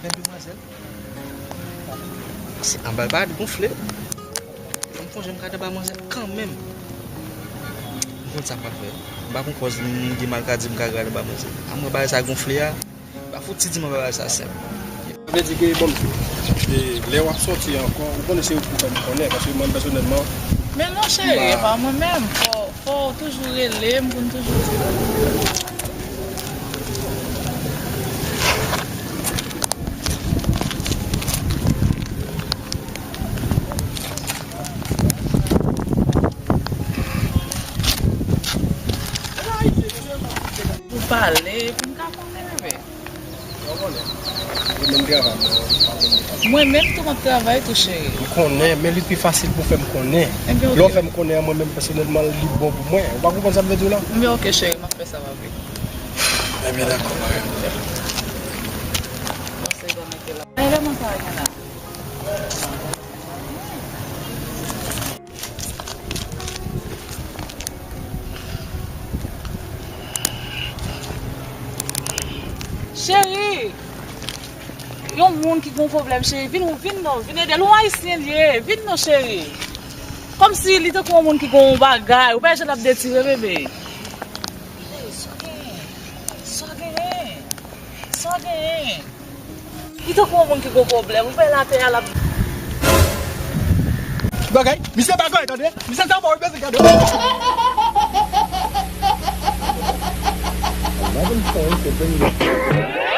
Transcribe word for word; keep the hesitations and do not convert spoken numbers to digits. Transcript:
Menm demwazèl. Se anba l pa t gonfle. Fò m konn jan m ka anba manzè kanmenm. M konn sa m pral fè. M pa konn kòz m gen mal ka di m ka gade anba manzè. A mwen bagay sa gonfle a. Pa fouti di mwen bagay sa senp. Sa vle di ke, bon, e, lè w ap sòti ankò, ou konnen se ou ki pou fè m konnen, paske mwen pèsonèlman. Men non, cheri, e pa mwen menm. Fò, fò w toujou rele m pou n toujou di. Pou pale, pou m ka konnen, bebe. Ou konnen. Ou menm travay, mwen, mwen pa konnen. Mwen menm tou m ap travay tou, cheri. M konnen, men li pi fasil pou fè m konnen. Ebyen, oke. Lè w fè m konnen an, mwen menm pèsonèlman, li bon pou mwen. Ou pa konprann sa m vle di w la? Ebyen, oke, cheri, m ap fè sa, papi. Ebyen, dakò, mari. Bon, se bon, mete la. Ay, lè mwen sa gen la. Cheri, yon moun ki gon pwoblèm, cheri, vin, vin non, vin ede l. Yon ayisyen l ye, vin non, cheri. Kòmsi li tankou yon moun ki gon yon bagay, ou pa wè jan l ap detire, bebe. Hey, sa w genyen? Sa w genyen? Sa w genyen? Li tankou yon moun ki gon pwoblèm. Ou wè l atè a, l ap. Bagay, misye bagay, tande? Misye sa mò, wi, mesye, gade. Eleven points have been